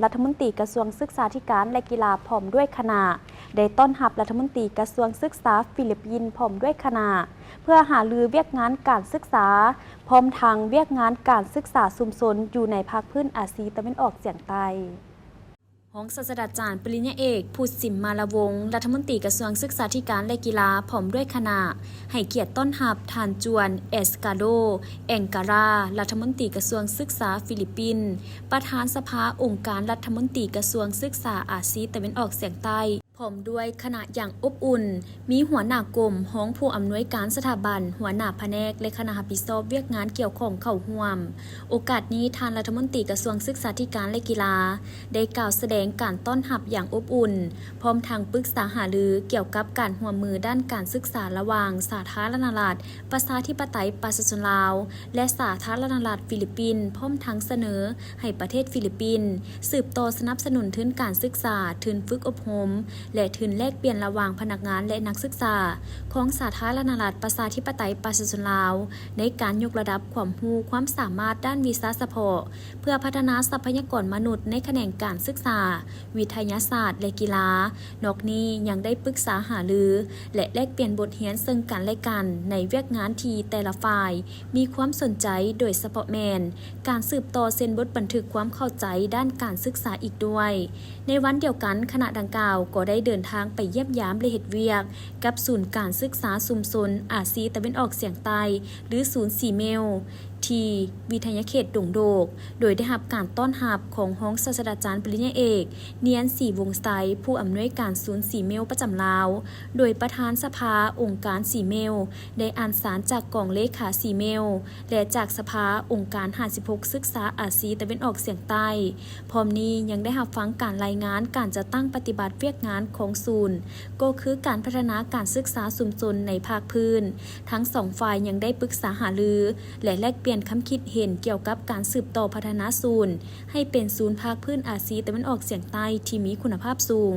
ລັດຖະມົນຕີກະຊວງສຶກສາທິການ ແລະ ກິລາ ພ້ອມດ້ວຍຄະນະ ໄດ້ຕ້ອນຮັບລັດຖະມົນຕີກະຊວງສຶກສາຟີລິບປິນ ພ້ອມດ້ວຍຄະນະ ເພື່ອຫາລືວຽກງານການສຶກສາ ພ້ອມທັງວຽກງານການສຶກສາຊຸມຊົນຢູ່ໃນພາກພື້ນອາຊີຕາເວັນອອກສຽງໃຕ້. ຮອງສາດສະດາຈານປະລິນຍາເອກ ພຸດ ສິມມາລາວົງ ລັດຖະມົນຕີກະຊວງສຶກສາທິການ ແລະ ກິລາ ພ້ອມດ້ວຍຄະນະ ໃຫ້ກຽດຕ້ອນຮັບທ່ານ ຈວນ ເອສກາໂດ ແອງກາຣາ ລັດຖະມົນຕີກະຊວງສຶກສາຟີລິບປິນ, ປະທານສະພາອົງການລັດຖະມົນຕີກະຊວງສຶກສາອາຊີຕາເວັນອອກສຽງໃຕ້ ພ້ອມດ້ວຍຄະນະຢ່າງອົບອຸ່ນ, ມີຫົວໜ້າກົມ, ຮອງຜູ້ອຳນວຍການສະຖາບັນ, ຫົວໜ້າພະແນກ ແລະ ຄະນະຮັບຜິດຊອບວຽກງານກ່ຽວຂ້ອງເຂົ້າຮ່ວມ. ໂອກາດນີ້, ທ່ານລັດຖະມົນຕີກະຊວງສຶກສາທິການ ແລະ ກິລາ ໄດ້ກ່າວສະແດງການຕ້ອນຮັບຢ່າງອົບອຸ່ນ, ພ້ອມທັງປຶກສາຫາລືກ່ຽວກັບການຮ່ວມມືດ້ານການສຶກສາລະຫວ່າງສາທາລະນະລັດ ປະຊາທິປະໄຕປະຊາຊົນລາວ ແລະ ສາທາລະນະລັດຟີລິບປິນ, ພ້ອມທັງສະເໜີໃຫ້ປະເທດຟີລິບປິນສືບຕໍ່ສະໜັບສະໜູນທຶນການສຶກສາ, ທຶນຝຶກອົບຮົມ ແລະ ທຶນແລກປ່ຽນລະຫວ່າງພະນັກງານ ແລະ ນັກສຶກສາຂອງສາທາລະນະລັດປະຊາທິປະໄຕປະຊາຊົນລາວ ໃນການຍົກລະດັບຄວາມຮູ້ຄວາມສາມາດດ້ານວິຊາສະເພາະ ເພື່ອພັດທະນາຊັບພະຍາກອນມະນຸດໃນຂະແໜງການສຶກສາ, ວິທະຍາສາດ ແລະ ກິລາ. ນອກນີ້ຍັງໄດ້ປຶກສາຫາລື ແລະ ແລກປ່ຽນບົດຮຽນເຊິ່ງກັນ ແລະ ກັນ ໃນວຽກງານທີ່ແຕ່ລະຝ່າຍມີຄວາມສົນໃຈ, ໂດຍສະເພາະແມ່ນການສືບຕໍ່ເຊັນບົດບັນທຶກຄວາມເຂົ້າໃຈດ້ານການສຶກສາອີກດ້ວຍ. ໃນວັນດຽວກັນ, ຄະນະດັ່ງກ່າວກໍໄດ້ເດີນທາງໄປຢ້ຽມຢາມ ແລະ ເຮັດວຽກກັບສູນການສຶກສາຊຸມຊົນອາຊີຕາເວັນອອກສຽງໃຕ້ ຫຼື ສູນສີເມວ ທີ່ວິທະຍາເຂດດົງໂດກ, ໂດຍໄດ້ຮັບການຕ້ອນຮັບຂອງຮອງສາດສະດາຈານປະລິນຍາເອກ ນຽນ ສີວົງໄຊ ຜູ້ອຳນວຍການສູນສີເມວປະຈຳລາວ, ໂດຍປະທານສະພາອົງການສີເມວ ໄດ້ອ່ານສານຈາກກອງເລຂາສີເມວ ແລະ ຈາກສະພາອົງການຫ້າສິບຫົກສຶກສາອາຊີຕາເວັນອອກສຽງໃຕ້. ພ້ອມນີ້ຍັງໄດ້ຮັບຟັງການລາຍງານການຈັດຕັ້ງປະຕິບັດວຽກງານຂອງສູນ, ກໍຄືການພັດທະນາການສຶກສາຊຸມຊົນໃນພາກພື້ນ. ທັງສອງຝ່າຍຍັງໄດ້ປຶກສາຫາລື ແລະ ແລກປ່ຽນຄຳຄິດເຫັນກ່ຽວກັບການສືບຕໍ່ພັດທະນາສູນໃຫ້ເປັນສູນພາກພື້ນອາຊີຕາເວັນອອກສຽງໃຕ້ທີ່ມີຄຸນນະພາບສູງ.